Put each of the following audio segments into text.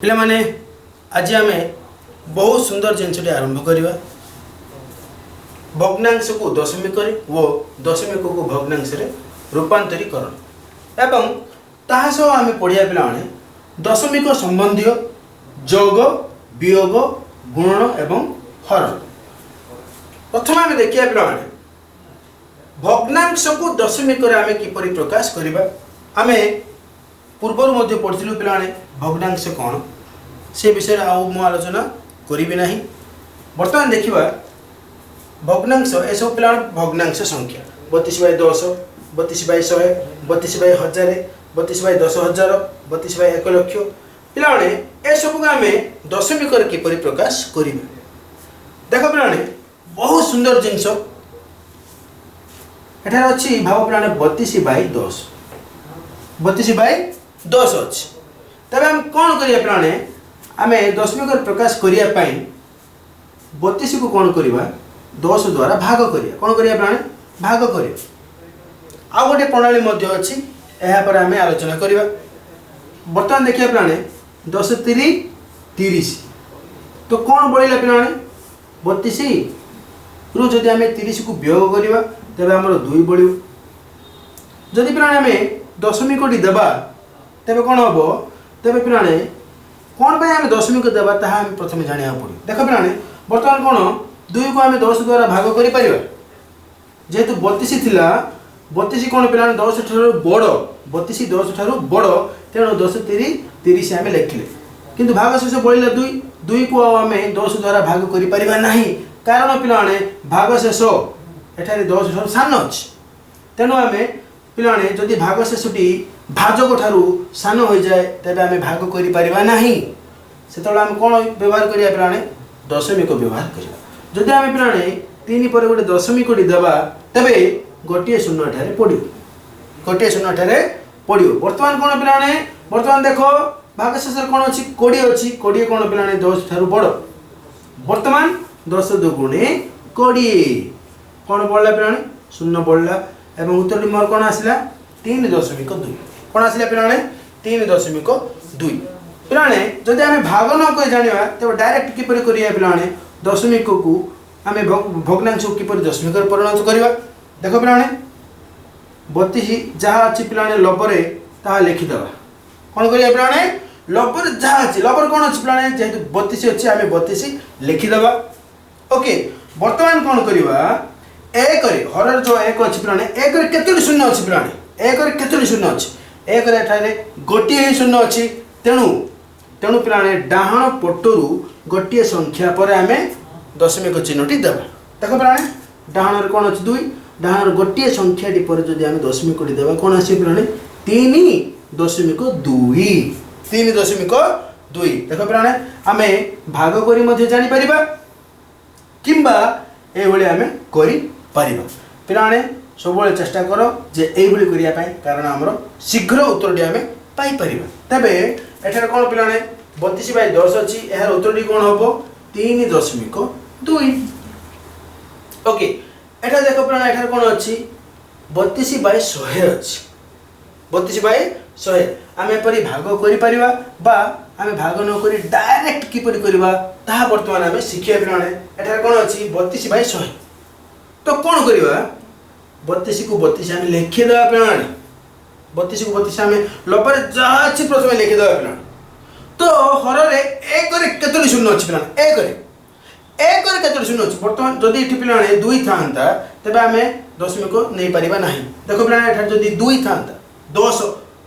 ପିଲାମାନେ, ଆଜି ଆମେ ବହୁତ ସୁନ୍ଦର ଜିନିଷଟି ଆରମ୍ଭ କରିବା, ଭଗ୍ନାଂଶକୁ ଦଶମିକରେ ଓ ଦଶମିକକୁ ଭଗ୍ନାଂଶରେ ରୂପାନ୍ତରୀକରଣ। ଏବଂ ତାହା ସହ ଆମେ ପଢ଼ିବା ପିଲାମାନେ, ଦଶମିକ ସମ୍ବନ୍ଧୀୟ ଯୋଗ, ବିୟୋଗ, ଗୁଣନ ଏବଂ ହରଣ। ପ୍ରଥମେ ଆମେ ଦେଖିବା ପିଲାମାନେ, ଭଗ୍ନାଂଶକୁ ଦଶମିକରେ ଆମେ କିପରି ପ୍ରକାଶ କରିବା। ଆମେ ପୂର୍ବରୁ ମଧ୍ୟ ପଢ଼ିଥିଲୁ ପିଲାମାନେ ଭଗ୍ନାଂଶ କ'ଣ, ସେ ବିଷୟରେ ଆଉ ମୁଁ ଆଲୋଚନା କରିବି ନାହିଁ। ବର୍ତ୍ତମାନ ଦେଖିବା ଭଗ୍ନାଂଶ। ଏସବୁ ପିଲାମାନେ ଭଗ୍ନାଂଶ ସଂଖ୍ୟା: 32/10, 32/100, 32/1000, 32/10,000, 32/1,00,000। ପିଲାମାନେ, ଏସବୁକୁ ଆମେ ଦଶମିକରେ କିପରି ପ୍ରକାଶ କରିବା? ଦେଖ ପିଲାମାନେ, ବହୁତ ସୁନ୍ଦର ଜିନିଷ ଏଠାରେ ଅଛି। ଭାବ ପିଲାମାନେ, 32/10, 32/10 ଅଛି। ତେବେ ଆମେ କ'ଣ କରିବା ପିଲାମାନେ? ଆମେ ଦଶମିକରେ ପ୍ରକାଶ କରିବା ପାଇଁ 32କୁ କ'ଣ କରିବା? 10 ଦ୍ୱାରା ଭାଗ କରିବା। କ'ଣ କରିବା ପିଲାମାନେ? ଭାଗ କରିବା। ଆଉ ଗୋଟେ ପ୍ରଣାଳୀ ମଧ୍ୟ ଅଛି, ଏହାପରେ ଆମେ ଆଲୋଚନା କରିବା। ବର୍ତ୍ତମାନ ଦେଖିବା ପିଲାମାନେ, 10 ତିରି 30। ତ କ'ଣ ବଳିଲା ପିଲାମାନେ? 32ରୁ ଯଦି ଆମେ 30କୁ ବିୟୋଗ କରିବା, ତେବେ ଆମର 2 ବଳିବ। ଯଦି ପିଲାମାନେ ଆମେ ଦଶମିକଟି ଦେବା, ତେବେ କ'ଣ ହେବ? ତେବେ ପିଲାମାନେ, କ'ଣ ପାଇଁ ଆମେ ଦଶମିକ ଦେବା, ତାହା ଆମେ ପ୍ରଥମେ ଜାଣିବାକୁ ପଡ଼ିବ। ଦେଖ ପିଲାମାନେ, ବର୍ତ୍ତମାନ କ'ଣ 2କୁ ଆମେ 10 ଦ୍ୱାରା ଭାଗ କରିପାରିବା? ଯେହେତୁ 32 ଥିଲା, 32 କ'ଣ ପିଲାମାନେ 10 ଠାରୁ ବଡ଼? 32 10 ଠାରୁ ବଡ଼। ତେଣୁ 10 ତିରି 30 ଆମେ ଲେଖିଲେ, କିନ୍ତୁ ଭାଗ ଶେଷ ବଳିଲା 2। 2କୁ ଆଉ ଆମେ 10 ଦ୍ୱାରା ଭାଗ କରିପାରିବା ନାହିଁ, କାରଣ ପିଲାମାନେ ଭାଗ ଶେଷ ଏଠାରେ 10 ଠାରୁ ସାନ ଅଛି। ତେଣୁ ଆମେ ପିଲାମାନେ, ଯଦି ଭାଗ ଶେଷଟି ଭାଜକ ଠାରୁ ସାନ ହୋଇଯାଏ, ତେବେ ଆମେ ଭାଗ କରିପାରିବା ନାହିଁ। ସେତେବେଳେ ଆମେ କ'ଣ ବ୍ୟବହାର କରିବା ପିଲାମାନେ? ଦଶମିକ ବ୍ୟବହାର କରିବା। ଯଦି ଆମେ ପିଲାମାନେ 3 ପରେ ଗୋଟେ ଦଶମିକଟି ଦେବା, ତେବେ ଗୋଟିଏ ଶୂନ୍ୟ ଏଠାରେ ପଡ଼ିବ, ଗୋଟିଏ ଶୂନ୍ୟ ଏଠାରେ ପଡ଼ିବ। ବର୍ତ୍ତମାନ କ'ଣ ପିଲାମାନେ? ବର୍ତ୍ତମାନ ଦେଖ, ଭାଗ ଶେଷରେ କ'ଣ ଅଛି? 20 ଅଛି। 20 କ'ଣ ପିଲାମାନେ 10 ଠାରୁ ବଡ଼? ବର୍ତ୍ତମାନ 10 ଦୁଗୁଣେ 20। କ'ଣ ବଳିଲା ପିଲାମାନେ? ଶୂନ୍ୟ ବଳିଲା। ଏବଂ ଉତ୍ତରଟି ମୋର କ'ଣ ଆସିଲା? 3.2। କ'ଣ ଆସିଲା ପିଲାମାନେ? 3.2। ପିଲାମାନେ, ଯଦି ଆମେ ଭାଗ ନ କରି ଜାଣିବା, ତେବେ ଡାଇରେକ୍ଟ କିପରି କରିବା ପିଲାମାନେ? ଦଶମିକକୁ ଆମେ ଭଗ୍ନାଂଶକୁ କିପରି ଦଶମିକରେ ପରିଣତ କରିବା? ଦେଖ ପିଲାମାନେ, 32 ଯାହା ଅଛି ପିଲାମାନେ ଲବରେ ତାହା ଲେଖିଦେବା। କ'ଣ କରିବା ପିଲାମାନେ? ଲବରେ ଯାହା ଅଛି, ଲବରେ କ'ଣ ଅଛି ପିଲାମାନେ? ଯେହେତୁ 32 ଅଛି, ଆମେ 32 ଲେଖିଦେବା। ଓକେ, ବର୍ତ୍ତମାନ କ'ଣ କରିବା? ଏକରେ, ହରରେ ଯେଉଁ ଏକ ଅଛି ପିଲାମାନେ, ଏକରେ କେତୋଟି ଶୂନ୍ୟ ଅଛି ପିଲାମାନେ? ଏକରେ କେତୋଟି ଶୂନ୍ୟ ଅଛି? ଏକରେ ଏଠାରେ ଗୋଟିଏ ହିଁ ଶୂନ୍ୟ ଅଛି। ତେଣୁ ପିଲାମାନେ, ଡାହାଣ ପଟରୁ ଗୋଟିଏ ସଂଖ୍ୟା ପରେ ଆମେ ଦଶମିକ ଚିହ୍ନଟି ଦେବା। ଦେଖ ପିଲାମାନେ, ଡାହାଣରେ କ'ଣ ଅଛି? 2। ଡାହାଣର ଗୋଟିଏ ସଂଖ୍ୟାଟି ପରେ ଯଦି ଆମେ ଦଶମିକଟି ଦେବା, କ'ଣ ଆସିବ ପିଲାମାନେ? 3.2, 3.2। ଦେଖ ପିଲାମାନେ, ଆମେ ଭାଗ କରି ମଧ୍ୟ ଜାଣିପାରିବା କିମ୍ବା ଏଇଭଳି ଆମେ କରିପାରିବା। ପିଲାମାନେ, ସବୁବେଳେ ଚେଷ୍ଟା କର ଯେ ଏଇଭଳି କରିବା ପାଇଁ, କାରଣ ଆମର ଶୀଘ୍ର ଉତ୍ତରଟି ଆମେ ପାଇପାରିବା। ତେବେ ଏଠାରେ କ'ଣ ପିଲାମାନେ, 32/10 ଅଛି, ଏହାର ଉତ୍ତରଟି କ'ଣ ହେବ? 3.2। ଓକେ, ଏଠାରେ ଦେଖ ପିଲାମାନେ, ଏଠାରେ କ'ଣ ଅଛି? 32/100 ଅଛି। 32/100 ଆମେ ଏପରି ଭାଗ କରିପାରିବା ବା ଆମେ ଭାଗ ନ କରି ଡାଇରେକ୍ଟ କିପରି କରିବା, ତାହା ବର୍ତ୍ତମାନ ଆମେ ଶିଖିବା। ପିଲାମାନେ, ଏଠାରେ କ'ଣ ଅଛି? 32/100। ତ କ'ଣ କରିବା? 32କୁ 32 ଆମେ ଲେଖିଦେବା। ପିଲାମାନେ, 32କୁ 32 ଆମେ ଲବରେ ଯାହା ଅଛି ପ୍ରଥମେ ଲେଖିଦେବା। ପିଲାମାନେ, ତ ହରରେ ଏକରେ କେତୋଟି ଶୂନ୍ୟ ଅଛି? ପିଲାମାନେ, ଏକରେ କେତୋଟି ଶୂନ୍ୟ ଅଛି? ବର୍ତ୍ତମାନ ଯଦି ଏଠି ପିଲାମାନେ 2 ଥାନ୍ତା, ତେବେ ଆମେ ଦଶମିକ ନେଇପାରିବା ନାହିଁ। ଦେଖ ପିଲାମାନେ, ଏଠାରେ ଯଦି 2 ଥାନ୍ତା, 10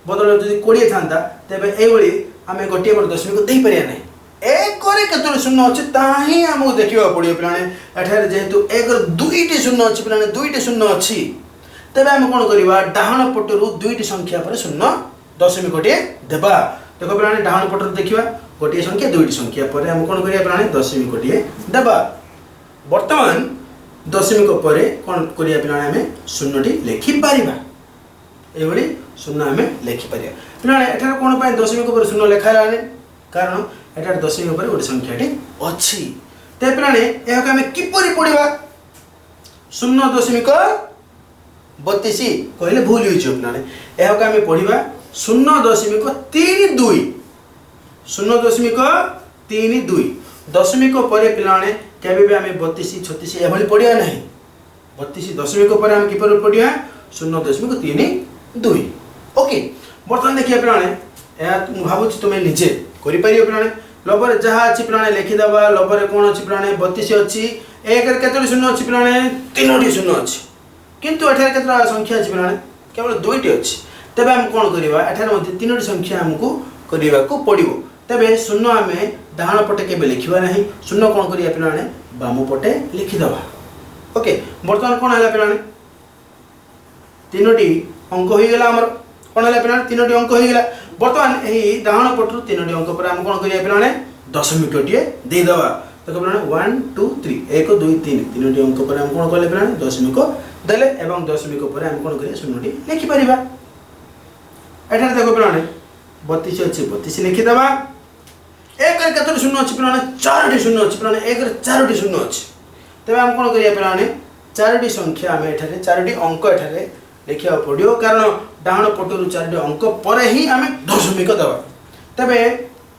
ବଦଳରେ ଯଦି 20 ଥାନ୍ତା, ତେବେ ଏଇଭଳି ଆମେ ଗୋଟିଏ ପରେ ଦଶମିକ ଦେଇପାରିବା ନାହିଁ। ଏକରେ କେତୋଟି ଶୂନ୍ୟ ଅଛି, ତାହା ହିଁ ଆମକୁ ଦେଖିବାକୁ ପଡ଼ିବ। ପିଲାମାନେ, ଏଠାରେ ଯେହେତୁ ଏକରେ ଦୁଇଟି ଶୂନ୍ୟ ଅଛି, ପିଲାମାନେ, ଦୁଇଟି ଶୂନ୍ୟ ଅଛି, ତେବେ ଆମେ କ'ଣ କରିବା? ଡାହାଣ ପଟରୁ ଦୁଇଟି ସଂଖ୍ୟା ପରେ ଶୂନ୍ୟ ଦଶମିକଟିଏ ଦେବା। ଦେଖ ପିଲାମାନେ, ଡାହାଣ ପଟରୁ ଦେଖିବା, ଗୋଟିଏ ସଂଖ୍ୟା, ଦୁଇଟି ସଂଖ୍ୟା ପରେ ଆମେ କ'ଣ କରିବା ପିଲାମାନେ? ଦଶମିକଟିଏ ଦେବା। ବର୍ତ୍ତମାନ ଦଶମିକ ପରେ କ'ଣ କରିବା ପିଲାମାନେ? ଆମେ ଶୂନ୍ୟଟି ଲେଖିପାରିବା। ଏଇଭଳି ଶୂନ୍ୟ ଆମେ ଲେଖିପାରିବା। ପିଲାମାନେ, ଏଠାରେ କ'ଣ ପାଇଁ ଦଶମିକ ପରେ ଶୂନ୍ୟ ଲେଖା ହେଲାନି? କାରଣ ଏଠାରେ ଦଶମିକ ପରେ ଗୋଟେ ସଂଖ୍ୟାଟି ଅଛି। ତେବେ ପିଲାମାନେ, ଏହାକୁ ଆମେ କିପରି ପଢ଼ିବା? 0.32 କହିଲେ ଭୁଲ ହେଇଯିବ। ପିଲାମାନେ, ଏହାକୁ ଆମେ ପଢ଼ିବା 0.32। 0.32। ଦଶମିକ ପରେ ପିଲାମାନେ କେବେ ବି ଆମେ 32 36 ଏଭଳି ପଢ଼ିବା ନାହିଁ। 32 ଦଶମିକ ପରେ ଆମେ କିପରି ପଢ଼ିବା? 0.32। ଓକେ, ବର୍ତ୍ତମାନ ଦେଖିବା ପିଲାମାନେ, ଏହା ମୁଁ ଭାବୁଛି ତୁମେ ନିଜେ କରିପାରିବ। ପିଲାମାନେ, ଲବରେ ଯାହା ଅଛି ପିଲାମାନେ ଲେଖିଦେବା। ଲବରେ କ'ଣ ଅଛି ପିଲାମାନେ? 32 ଅଛି। ଏକରେ କେତୋଟି ଶୂନ୍ୟ ଅଛି ପିଲାମାନେ? ତିନୋଟି ଶୂନ୍ୟ ଅଛି। କିନ୍ତୁ ଏଠାରେ କେତେଟା ସଂଖ୍ୟା ଅଛି ପିଲାମାନେ? କେବଳ ଦୁଇଟି ଅଛି। ତେବେ ଆମେ କ'ଣ କରିବା? ଏଠାରେ ମଧ୍ୟ ତିନୋଟି ସଂଖ୍ୟା ଆମକୁ କରିବାକୁ ପଡ଼ିବ। ତେବେ ଶୂନ୍ୟ ଆମେ ଡାହାଣ ପଟେ କେବେ ଲେଖିବା ନାହିଁ। ଶୂନ୍ୟ କ'ଣ କରିବା ପିଲାମାନେ? ବାମ ପଟେ ଲେଖିଦେବା। ଓକେ, ବର୍ତ୍ତମାନ କ'ଣ ହେଲା ପିଲାମାନେ? ତିନୋଟି ଅଙ୍କ ହୋଇଗଲା ଆମର। କ'ଣ ହେଲା ପିଲାମାନେ? ତିନୋଟି ଅଙ୍କ ହୋଇଗଲା। ବର୍ତ୍ତମାନ ଏହି ଡାହାଣ ପଟରୁ ତିନୋଟି ଅଙ୍କ ପରେ ଆମେ କ'ଣ କରିବା ପିଲାମାନେ? ଦଶମିକଟିଏ ଦେଇଦେବା। ଦେଖ ପିଲାମାନେ, 1 2 3, 1 2 3, ତିନୋଟି ଅଙ୍କ ପରେ ଆମେ କ'ଣ କଲେ ପିଲାମାନେ? ଦଶମିକ ଦେଲେ ଏବଂ ଦଶମିକ ପରେ ଆମେ କ'ଣ କରିବା? ଶୂନ୍ୟଟି ଲେଖିପାରିବା। ଏଠାରେ ଦେଖ ପିଲାମାନେ, 32 ଅଛି, 32 ଲେଖିଦେବା। ଏକରେ କେତୋଟି ଶୂନ୍ୟ ଅଛି ପିଲାମାନେ? ଚାରୋଟି ଶୂନ୍ୟ ଅଛି ପିଲାମାନେ। ଏକରେ ଚାରୋଟି ଶୂନ୍ୟ ଅଛି। ତେବେ ଆମେ କ'ଣ କରିବା ପିଲାମାନେ? ଚାରୋଟି ସଂଖ୍ୟା ଆମେ ଏଠାରେ, ଚାରୋଟି ଅଙ୍କ ଏଠାରେ ଲେଖିବାକୁ ପଡ଼ିବ, କାରଣ ଡାହାଣ ପଟରୁ ଚାରୋଟି ଅଙ୍କ ପରେ ହିଁ ଆମେ ଦଶମିକ ଦେବା। ତେବେ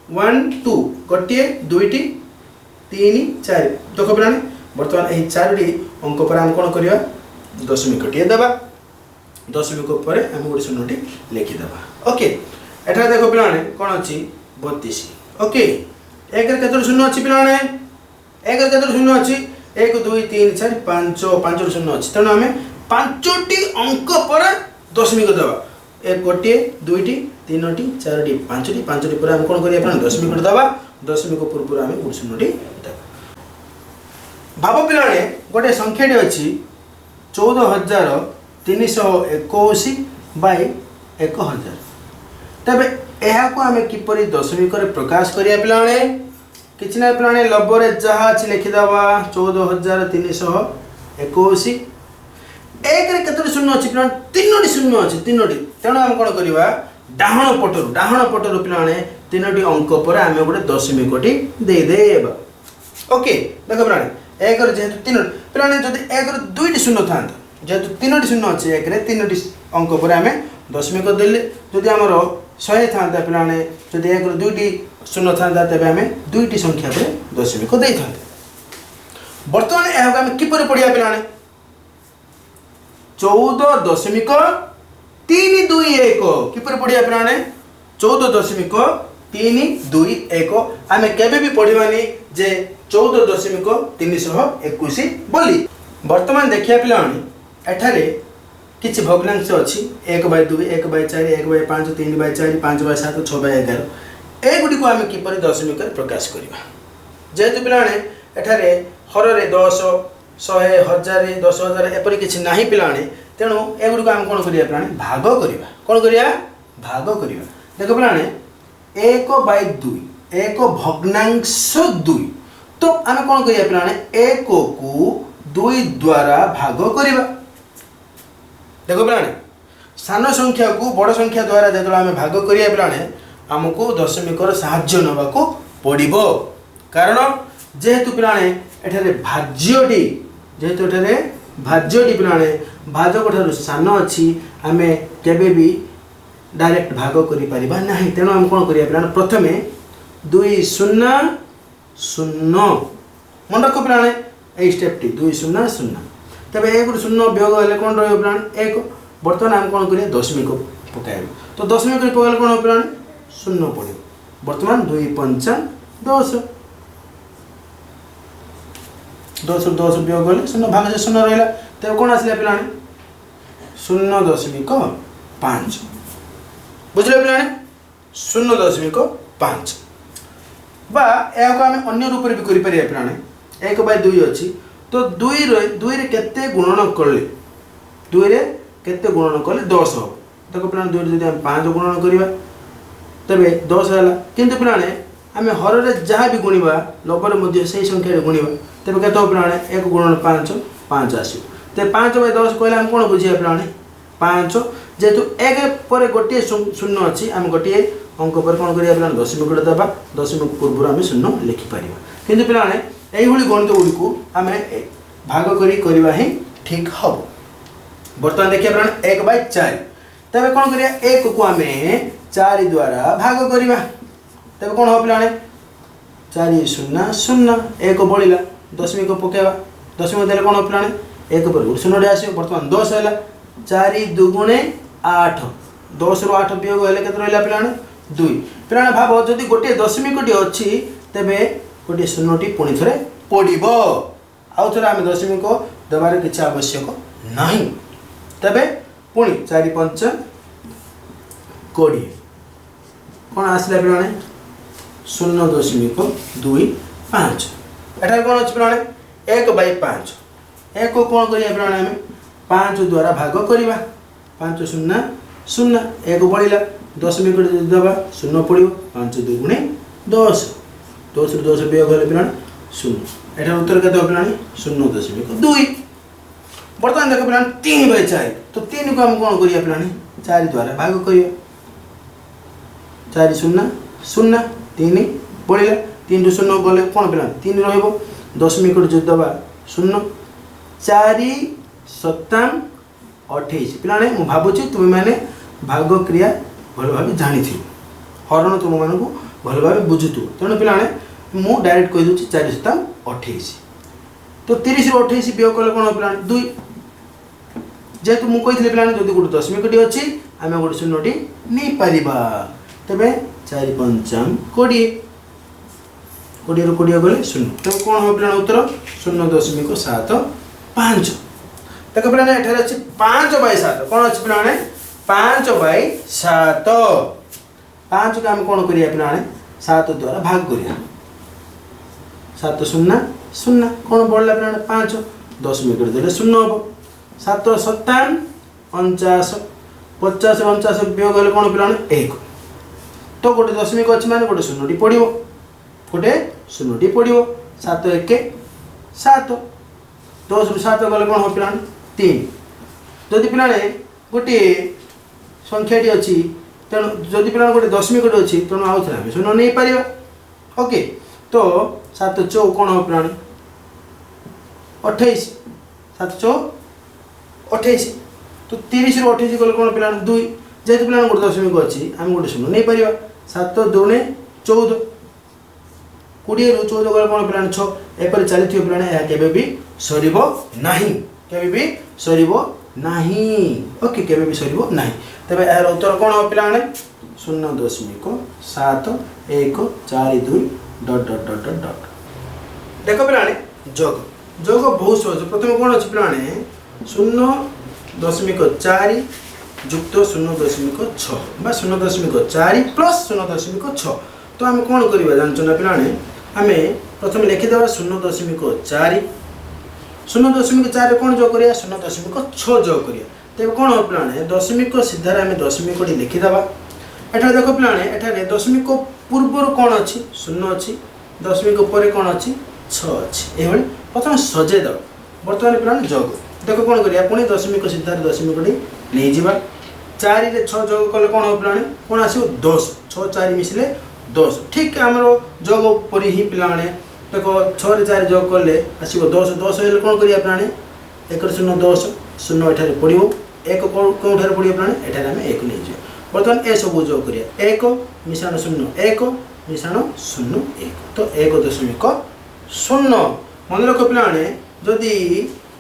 1 2, ଗୋଟିଏ, ଦୁଇଟି, ତିନି, ଚାରି। ଦେଖ ପିଲାମାନେ, ବର୍ତ୍ତମାନ ଏହି ଚାରୋଟି ଅଙ୍କ ପରେ ଆମେ କ'ଣ କରିବା? ଦଶମିକଟିଏ ଦେବା। ଦଶମିକ ପରେ ଆମେ ଗୋଟେ ଶୂନ୍ୟଟି ଲେଖିଦେବା। ଓକେ, ଏଠାରେ ଦେଖ ପିଲାମାନେ, କ'ଣ ଅଛି? 32। ଓକେ, ଏକରେ କେତୋଟି ଶୂନ୍ୟ ଅଛି ପିଲାମାନେ? ଏକରେ କେତୋଟି ଶୂନ୍ୟ ଅଛି? 1 2 3 4 5, ପାଞ୍ଚଟି ଶୂନ୍ୟ ଅଛି। ତେଣୁ ଆମେ ପାଞ୍ଚଟି ଅଙ୍କ ପରେ ଦଶମିକ ଦେବା। ଏକ, ଗୋଟିଏ, ଦୁଇଟି, ତିନୋଟି, ଚାରୋଟି, ପାଞ୍ଚଟି। ପାଞ୍ଚଟି ପରେ ଆମେ କ'ଣ କରିବା ପିଲାମାନେ? ଦଶମିକଟି ଦେବା। ଦଶମିକ ପୂର୍ବରୁ ଆମେ ଗୋଟେ ଶୂନ୍ୟଟି ଦେବା। ଭାବ ପିଲାମାନେ, ଗୋଟେ ସଂଖ୍ୟାଟି ଅଛି 14,321 ବାଇ 1000। ତେବେ ଏହାକୁ ଆମେ କିପରି ଦଶମିକରେ ପ୍ରକାଶ କରିବା ପିଲାମାନେ? କିଛି ନାହିଁ ପିଲାମାନେ, ଲବରେ ଯାହା ଅଛି ଲେଖିଦେବା। 14,321। ଏକରେ କେତୋଟି ଶୂନ୍ୟ ଅଛି ପିଲାମାନେ? ତିନୋଟି ଶୂନ୍ୟ ଅଛି, ତିନୋଟି। ତେଣୁ ଆମେ କ'ଣ କରିବା? ଡାହାଣ ପଟରୁ ପିଲାମାନେ ତିନୋଟି ଅଙ୍କ ପରେ ଆମେ ଗୋଟେ ଦଶମିକଟି ଦେଇଦେବା। ଓକେ, ଦେଖ ପିଲାମାନେ, ଏକରେ ଯେହେତୁ ତିନୋଟି, ପିଲାମାନେ ଯଦି ଏକରେ ଦୁଇଟି ଶୂନ୍ୟ ଥାନ୍ତା, ଯେହେତୁ ତିନୋଟି ଶୂନ୍ୟ ଅଛି ଏକରେ, ତିନୋଟି ଅଙ୍କ ପରେ ଆମେ ଦଶମିକ ଦେଲେ। ଯଦି ଆମର 100 ଥାନ୍ତା ପିଲାମାନେ, ଯଦି ଏକରେ ଦୁଇଟି ଶୂନ୍ୟ ଥାନ୍ତା, ତେବେ ଆମେ ଦୁଇଟି ସଂଖ୍ୟା ପରେ ଦଶମିକ ଦେଇଥାନ୍ତେ। ବର୍ତ୍ତମାନ ଏହାକୁ ଆମେ କିପରି ପଢ଼ିବା ପିଲାମାନେ? 14.321। କିପରି ପଢ଼ିବା ପିଲାମାନେ? 14.321। ଆମେ କେବେ ବି ପଢ଼ିବାନି ଯେ 14.321 ବୋଲି। ବର୍ତ୍ତମାନ ଦେଖିବା ପିଲାମାନେ, ଏଠାରେ କିଛି ଭଗ୍ନାଂଶ ଅଛି, 1 ବାଇ 2, 1 ବାଇ 4, 1 ବାଇ 5, 3 ବାଇ 4, 5 ବାଇ 7, 6 ବାଇ 11। ଏଗୁଡ଼ିକୁ ଆମେ କିପରି ଦଶମିକରେ ପ୍ରକାଶ କରିବା? ଯେହେତୁ ପିଲାମାନେ ଏଠାରେ ହରରେ 10, 100, 1000, 10,000 ଏପରି କିଛି ନାହିଁ ପିଲାମାନେ, ତେଣୁ ଏଗୁଡ଼ିକୁ ଆମେ କ'ଣ କରିବା ପିଲାମାନେ? ଭାଗ କରିବା। କ'ଣ କରିବା? ଭାଗ କରିବା। ଦେଖ ପିଲାମାନେ, 1 ବାଇ 2, ଏକ ଭଗ୍ନାଂଶ ଦୁଇ। ତ ଆମେ କ'ଣ କରିବା ପିଲାମାନେ? ଏକକୁ ଦୁଇ ଦ୍ୱାରା ଭାଗ କରିବା। ଦେଖ ପିଲାମାନେ, ସାନ ସଂଖ୍ୟାକୁ ବଡ଼ ସଂଖ୍ୟା ଦ୍ୱାରା ଯେତେବେଳେ ଆମେ ଭାଗ କରିବା ପିଲାମାନେ, ଆମକୁ ଦଶମିକର ସାହାଯ୍ୟ ନେବାକୁ ପଡ଼ିବ। କାରଣ ଯେହେତୁ ପିଲାମାନେ ଏଠାରେ ଭାଜ୍ୟଟି ପିଲାମାନେ ଭାଜକ ଠାରୁ ସାନ ଅଛି, ଆମେ କେବେ ବି ଡାଇରେକ୍ଟ ଭାଗ କରିପାରିବା ନାହିଁ। ତେଣୁ ଆମେ କ'ଣ କରିବା ପିଲାମାନେ? ପ୍ରଥମେ 2 0 0। ମନେ ରଖ ପିଲାମାନେ ଏଇ ଷ୍ଟେପ୍ଟି, 2 0 0। ତେବେ ଏକରୁ ଶୂନ୍ୟ ବିୟୋଗ ହେଲେ କ'ଣ ରହିବ ପିଲାମାନେ? ଏକ। ବର୍ତ୍ତମାନ ଆମେ କ'ଣ କରିବା? ଦଶମିକ ପକାଇବା। ତ ଦଶମିକରେ ପକାଇଲେ କ'ଣ ହେବ ପିଲାମାନେ? ଶୂନ୍ୟ ପଡ଼ିବ। ବର୍ତ୍ତମାନ ଦୁଇ ପଞ୍ଚା ଦଶ, ଦଶରୁ ଦଶ ବିୟୋଗ କଲେ ଶୂନ୍ୟ, ଭାଗ ଶୂନ୍ୟ ରହିଲା। ତେବେ କ'ଣ ଆସିଲା ପିଲାମାନେ? 0.5। ବୁଝିଲେ ପିଲାମାନେ? 0.5। ବା ଏହାକୁ ଆମେ ଅନ୍ୟ ରୂପରେ ବି କରିପାରିବା ପିଲାମାନେ। 1 ବାଇ 2 ଅଛି, ତ ଦୁଇରେ ଦୁଇରେ କେତେ ଗୁଣନ କଲେ, ଦୁଇରେ କେତେ ଗୁଣନ କଲେ 10 ହେବ? ଦେଖ ପିଲାମାନେ, ଦୁଇରେ ଯଦି ଆମେ ପାଞ୍ଚ ଗୁଣନ କରିବା ତେବେ 10 ହେଲା। କିନ୍ତୁ ପିଲାମାନେ, ଆମେ ହରରେ ଯାହା ବି ଗୁଣିବା, ଲବରେ ମଧ୍ୟ ସେଇ ସଂଖ୍ୟାରେ ଗୁଣିବା। ତେବେ କେତେ ହେବ ପିଲାମାନେ? ଏକ ଗୁଣନ ପାଞ୍ଚ, ପାଞ୍ଚ ଆସିବ। ତେବେ 5 ବାଇ 10 କହିଲେ ଆମେ କ'ଣ ବୁଝିବା ପିଲାମାନେ? ପାଞ୍ଚ, ଯେହେତୁ ଏକ ପରେ ଗୋଟିଏ ଶୂନ୍ୟ ଅଛି, ଆମେ ଗୋଟିଏ ଅଙ୍କ ପରେ କ'ଣ କରିବା ପିଲାମାନେ? ଦଶମିକଟା ଦେବା। ଦଶମିକ ପୂର୍ବରୁ ଆମେ ଶୂନ୍ୟ ଲେଖିପାରିବା। କିନ୍ତୁ ପିଲାମାନେ, ଏଇଭଳି ଗଣିତ ଗୁଡ଼ିକୁ ଆମେ ଭାଗ କରି କରିବା ହିଁ ଠିକ୍ ହେବ। ବର୍ତ୍ତମାନ ଦେଖିବା ପିଲାମାନେ, 1 ବାଇ 4। ତେବେ କ'ଣ କରିବା? ଏକକୁ ଆମେ ଚାରି ଦ୍ୱାରା ଭାଗ କରିବା। ତେବେ କ'ଣ ହେବ ପିଲାମାନେ? 4 0 0 1 ବଳିଲା, ଦଶମିକ ପକାଇବା। ଦଶମିକ ଦେଲେ କ'ଣ ହେବ ପିଲାମାନେ? 1 ପରେ ଗୋଟେ ଶୂନ୍ୟଟି ଆସିବ। ବର୍ତ୍ତମାନ 10 ହେଲା, 4 ଦୁଗୁଣେ 8, 10ରୁ 8 ବିୟୋଗ ହେଲେ କେତେ ରହିଲା ପିଲାମାନେ? 2। ପିଲାମାନେ ଭାବ, ଯଦି ଗୋଟିଏ ଦଶମିକଟି ଅଛି ତେବେ ଗୋଟିଏ ଶୂନ୍ୟଟି ପୁଣି ଥରେ ପଡ଼ିବ, ଆଉ ଥରେ ଆମେ ଦଶମିକ ଦେବାର କିଛି ଆବଶ୍ୟକ ନାହିଁ। ତେବେ ପୁଣି 4 5 20 କ'ଣ ଆସିଲା ପିଲାମାନେ? 0.25। ଏଠାରେ କ'ଣ ଅଛି ପିଲାମାନେ? 1/5। 1 କ'ଣ କରିବା ପିଲାମାନେ? ଆମେ 5 ଦ୍ୱାରା ଭାଗ କରିବା। 5 0 0 1 ବଳିଲା, ଦଶମିକ ଯଦି ଦେବା ଶୂନ୍ୟ ପଡ଼ିବ। 5 ଦୁଗୁଣେ 10, 10ରୁ 10 ବିୟୋଗ ହେଲେ ପିଲାମାନେ 0। ଏଠାର ଉତ୍ତର କେତେ ହେବ ପିଲାମାନେ? 0.2। ବର୍ତ୍ତମାନ ଦେଖ ପିଲାମାନେ, 3/4। ତ 3କୁ ଆମେ କ'ଣ କରିବା ପିଲାମାନେ? 4 ଦ୍ୱାରା ଭାଗ କରିବା। 4 0 0 3 ବଳିଲା, 3ରୁ 0 ଗଲେ କ'ଣ ପିଲାମାନେ? 3 ରହିବ। ଦଶମିକଟି ଯଦି ଦେବା ଶୂନ୍ୟ। 4 7 28। ପିଲାମାନେ, ମୁଁ ଭାବୁଛି ତୁମେମାନେ ଭାଗ କ୍ରିୟା ଭଲ ଭାବେ ଜାଣିଥିବ, ହରଣ ତୁମମାନଙ୍କୁ ଭଲ ଭାବେ ବୁଝୁଥିବ। ତେଣୁ ପିଲାମାନେ, ମୁଁ ଡାଇରେକ୍ଟ କହିଦେଉଛି 4 7 28। ତ 30ରୁ 28 ବିୟୋଗ କଲେ କ'ଣ ହେବ ପିଲାମାନେ? 2। ଯେହେତୁ ମୁଁ କହିଥିଲି ପିଲାମାନେ, ଯଦି ଗୋଟେ ଦଶମିକଟି ଅଛି ଆମେ ଗୋଟେ ଶୂନ୍ୟଟି ନେଇପାରିବା। ତେବେ 4 5 20, 20ରୁ 20 ଗଲେ ଶୂନ୍ୟ। ତେବେ କ'ଣ ହେବ ପିଲାମାନେ ଉତ୍ତର? 0.75। ଦେଖ ପିଲାମାନେ, ଏଠାରେ ଅଛି 5/7। କ'ଣ ଅଛି ପିଲାମାନେ? 5/7। 5କୁ ଆମେ କ'ଣ କରିବା ପିଲାମାନେ? 7 ଦ୍ୱାରା ଭାଗ କରିବା। 7 0 0, କ'ଣ ବଳିଲା ପିଲାମାନେ? 5। ଦଶମିକରେ ଦେଲେ ଶୂନ୍ୟ ହେବ। 7 7 49, 50 49 ବିୟୋଗ ହେଲେ କ'ଣ ପିଲାମାନେ? 1। ତ ଗୋଟେ ଦଶମିକ ଅଛି ମାନେ ଗୋଟେ ଶୂନ୍ୟଟି ପଡ଼ିବ, ଗୋଟେ ଶୂନ୍ୟଟି ପଡ଼ିବ। 7 1 7, 10ରୁ 7 ଗଲେ କ'ଣ ହେବ ପିଲାମାନେ? 3। ଯଦି ପିଲାମାନେ ଗୋଟିଏ ସଂଖ୍ୟାଟି ଅଛି, ତେଣୁ ଯଦି ପିଲାମାନେ ଗୋଟେ ଦଶମିକଟି ଅଛି, ତେଣୁ ଆଉ ଥରେ ଆମେ ଶୂନ୍ୟ ନେଇପାରିବା। ଓକେ, ତ 7 ଚଉ କ'ଣ ହେବ ପିଲାମାନେ? 28। 7 ଚଉ 28। ତ 30ରୁ 28 ଗଲେ କ'ଣ ପିଲାମାନେ? 2। ଯେହେତୁ ପିଲାମାନେ ଗୋଟେ ଦଶମିକ ଅଛି, ଆମେ ଗୋଟେ ଶୂନ୍ୟ ନେଇପାରିବା। 7 ଦୁଣେ 14, 20ରୁ 14 ଗଲେ କ'ଣ ପିଲାମାନେ? 6। ଏପରି ଚାଲିଥିବ ପିଲାମାନେ, ଏହା କେବେ ବି ସରିବ ନାହିଁ, କେବେ ବି ସରିବ ନାହିଁ। ଓକେ, କେବେ ବି ସରିବ ନାହିଁ। ତେବେ ଏହାର ଉତ୍ତର କ'ଣ ହେବ ପିଲାମାନେ? 0.7142 dot dot dot dot dot. ଦେଖ ପିଲାମାନେ, ଯୋଗ ଯୋଗ ବହୁତ ସହଜ। ପ୍ରଥମେ କ'ଣ ଅଛି ପିଲାମାନେ? 0.4 ଯୁକ୍ତ 0.6 ବା 0.4 ପ୍ଲସ୍ 0.6। ତ ଆମେ କ'ଣ କରିବା ଜାଣିଛ ନା ପିଲାମାନେ? ଆମେ ପ୍ରଥମେ ଲେଖିଦେବା 0.4। 0.4 କ'ଣ ଯୋଗ କରିବା? 0.6 ଯୋଗ କରିବା। ତେବେ କ'ଣ ହେବ ପିଲାମାନେ? ଦଶମିକ ସିଧାରେ ଆମେ ଦଶମିକଟି ଲେଖିଦେବା। ଏଠାରେ ଦେଖ ପିଲାମାନେ, ଏଠାରେ ଦଶମିକ ପୂର୍ବରୁ କ'ଣ ଅଛି? ଶୂନ୍ୟ ଅଛି। ଦଶମିକ ପରେ କ'ଣ ଅଛି? 6 ଅଛି। ଏଇଭଳି ପ୍ରଥମେ ସଜେଇ ଦେବା। ବର୍ତ୍ତମାନ ପିଲାମାନେ ଯୋଗ ଦେଖ କ'ଣ କରିବା? ପୁଣି ଦଶମିକ ସିଧାରେ ଦଶମିକଟି ନେଇଯିବା। 4ରେ 6 ଯୋଗ କଲେ କ'ଣ ହେବ ପିଲାମାନେ? କ'ଣ ଆସିବ? 10। 6 4 ମିଶିଲେ 10। ଠିକ୍ ଆମର ଯୋଗ ପରି ହିଁ ପିଲାମାନେ ଦେଖ, 6ରେ 4 ଯୋଗ କଲେ ଆସିବ 10। 10 ହେଲେ କ'ଣ କରିବା ପିଲାମାନେ? 1 0 10, ଶୂନ୍ୟ ଏଠାରେ ପଡ଼ିବ। 1 କେଉଁଠାରେ ପଡ଼ିବ ପିଲାମାନେ? ଏଠାରେ ଆମେ 1 ନେଇଯିବା। ବର୍ତ୍ତମାନ ଏସବୁ ଯୋଗ କରିବା। 1 ମିଶାଣ 0 1 ମିଶାଣ 0 1, ତ 1.0। ମନେ ରଖ ପିଲାମାନେ, ଯଦି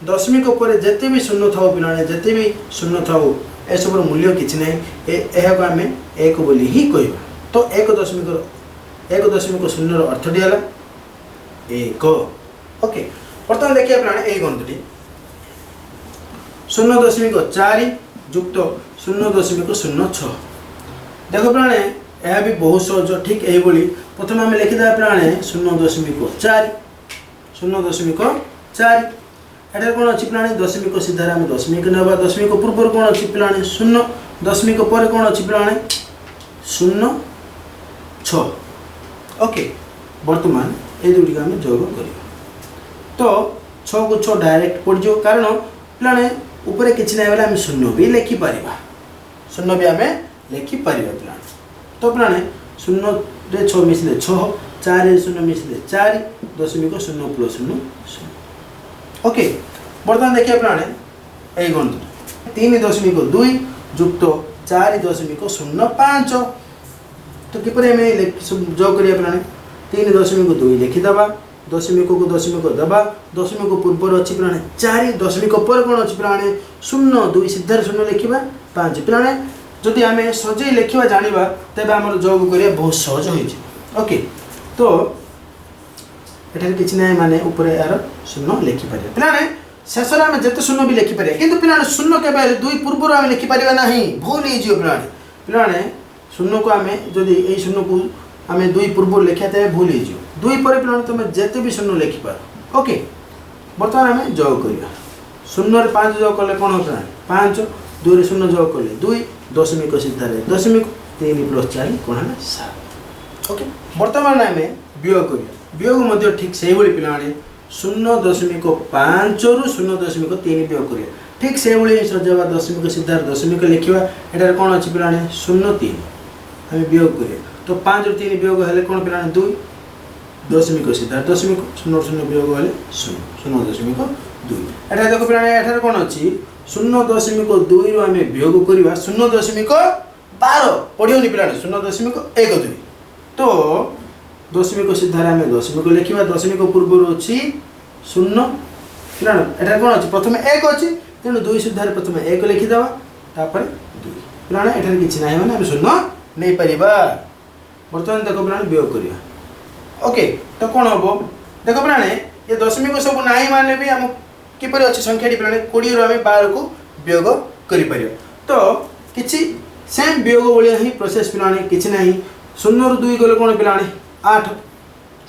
ଦଶମିକ ପରେ ଯେତେ ବି ଶୂନ୍ୟ ଥାଉ ପିଲାମାନେ, ଯେତେ ବି ଶୂନ୍ୟ ଥାଉ, ଏସବୁର ମୂଲ୍ୟ କିଛି ନାହିଁ। ଏହାକୁ ଆମେ 1 ବୋଲି ହିଁ କହିବା। ତ 1.0ର ଅର୍ଥଟି ହେଲା 1। ଓକେ, ବର୍ତ୍ତମାନ ଦେଖିବା ପିଲାମାନେ ଏଇ ଗଣିତଟି। 0.4 ଯୁକ୍ତ 0.06। ଦେଖ ପିଲାମାନେ, ଏହା ବି ବହୁତ ସହଜ। ଠିକ୍ ଏଇଭଳି ପ୍ରଥମେ ଆମେ ଲେଖିଦେବା ପିଲାମାନେ 0.4, 0.4। ଏଠାରେ କ'ଣ ଅଛି ପିଲାମାନେ? ଦଶମିକ ସିଧାରେ ଆମେ ଦଶମିକ ନେବା। ଦଶମିକ ପୂର୍ବରୁ କ'ଣ ଅଛି ପିଲାମାନେ? ଶୂନ୍ୟ। ଦଶମିକ ପରେ କ'ଣ ଅଛି ପିଲାମାନେ? 0 6। ଓକେ, ବର୍ତ୍ତମାନ ଏଇ ଦୁଇଟିକୁ ଆମେ ଯୋଗ କରିବା। ତ 6କୁ 6 ଡାଇରେକ୍ଟ ପଡ଼ିଯିବ, କାରଣ ପିଲାମାନେ ଉପରେ କିଛି ନାହିଁ ବୋଲେ ଆମେ ଶୂନ୍ୟ ବି ଲେଖିପାରିବା, ଶୂନ୍ୟ ବି ଆମେ ଲେଖିପାରିବା ପିଲାମାନେ। ତ ପିଲାମାନେ 0ରେ 6 ମିଶିଲେ 6, 4ରେ 0 ମିଶିଲେ 4, ଦଶମିକ 0 ପ୍ଲସ୍ 0 0। ଓକେ, ବର୍ତ୍ତମାନ ଦେଖିବା ପିଲାମାନେ ଏଇ ଗଣିତଟି। 3.2 ଯୁକ୍ତ 4.05। ତ କିପରି ଆମେ ଯୋଗ କରିବା ପିଲାମାନେ? 3.2 ଲେଖିଦେବା, ଦଶମିକକୁ ଦଶମିକ ଦେବା, ଦଶମିକ ପୂର୍ବରୁ ଅଛି ପିଲାମାନେ 4, ଦଶମିକ ପରେ କ'ଣ ଅଛି ପିଲାମାନେ? 0, 2 ସିଧାରେ 0 ଲେଖିବା, 5। ପିଲାମାନେ ଯଦି ଆମେ ସଜେଇ ଲେଖିବା ଜାଣିବା ତେବେ ଆମର ଯୋଗ କରିବା ବହୁତ ସହଜ ହୋଇଯିବ। ଓକେ, ତ ଏଠାରେ କିଛି ନାହିଁ ମାନେ ଉପରେ ଏହାର 0 ଲେଖିପାରିବା। ପିଲାମାନେ ଶେଷରେ ଆମେ ଯେତେ 0 ବି ଲେଖିପାରିବା, କିନ୍ତୁ ପିଲାମାନେ 0 କେବେ ହେଲେ 2 ପୂର୍ବରୁ ଆମେ ଲେଖିପାରିବା ନାହିଁ, ଭୁଲ ହେଇଯିବ ପିଲାମାନେ। ପିଲାମାନେ 0କୁ ଆମେ ଯଦି ଏଇ 0କୁ ଆମେ 2 ପୂର୍ବରୁ ଲେଖିବା ତେବେ ଭୁଲ ହେଇଯିବ। 2 ପରେ ପିଲାମାନେ ତୁମେ ଯେତେ ବି 0 ଲେଖିପାର। ଓକେ, ବର୍ତ୍ତମାନ ଆମେ ଯୋଗ କରିବା। 0ରେ 5 ଯୋଗ କଲେ କ'ଣ ହେବ ପିଲାମାନେ? 5, 2ରେ 0 ଯୋଗ କଲେ 2, ଦଶମିକ ସିଧାରେ ଦଶମିକ, 3 ପ୍ଲସ୍ 4 କ'ଣ ହେଲା? 7। ଓକେ, ବର୍ତ୍ତମାନ ଆମେ ବିୟୋଗ କରିବା। ବିୟୋଗ ମଧ୍ୟ ଠିକ୍ ସେଇଭଳି ପିଲାମାନେ 0.5ରୁ 0.3 ବିୟୋଗ କରିବା। ଠିକ୍ ସେଇଭଳି ସଜେଇବା, ଦଶମିକ ସିଧାରେ ଦଶମିକ ଲେଖିବା। ଏଠାରେ କ'ଣ ଅଛି ପିଲାମାନେ? 0 3 ଆମେ ବିୟୋଗ କରିବା। ତ 5ରୁ 3 ବିୟୋଗ ହେଲେ କ'ଣ ପିଲାମାନେ? 2, ଦଶମିକ ସିଧାରେ ଦଶମିକ, 0 0 ବିୟୋଗ ହେଲେ 0, 0.2। ଏଠାରେ ଦେଖ ପିଲାମାନେ, ଏଠାରେ କ'ଣ ଅଛି? 0.2ରୁ ଆମେ ବିୟୋଗ କରିବା 0.12, ପଢ଼ିବନି ପିଲାମାନେ, 0.12। ତ ଦଶମିକ ସିଧାରେ ଆମେ ଦଶମିକ ଲେଖିବା, ଦଶମିକ ପୂର୍ବରୁ ଅଛି 0। ପିଲାମାନେ ଏଠାରେ କ'ଣ ଅଛି? ପ୍ରଥମେ 1 ଅଛି, ତେଣୁ 2 ସିଧାରେ ପ୍ରଥମେ 1 ଲେଖିଦେବା, ତାପରେ 2। ପିଲାମାନେ ଏଠାରେ କିଛି ନାହିଁ ମାନେ ଆମେ 0 ନେଇପାରିବା। ବର୍ତ୍ତମାନ ଦେଖ ପିଲାମାନେ ବିୟୋଗ କରିବା। ଓକେ, ତ କ'ଣ ହେବ ଦେଖ ପିଲାମାନେ, ଏ ଦଶମିକ ସବୁ ନାହିଁ ମାନେ ବି ଆମ କିପରି ଅଛି ସଂଖ୍ୟାଟି ପିଲାମାନେ? 20ରୁ ଆମେ 12କୁ ବିୟୋଗ କରିପାରିବା। ତ କିଛି ସେମ୍ ବିୟୋଗ ଭଳିଆ ହିଁ ପ୍ରୋସେସ୍ ପିଲାମାନେ, କିଛି ନାହିଁ। 0ରୁ 2 ଗଲେ କ'ଣ ପିଲାମାନେ? 8।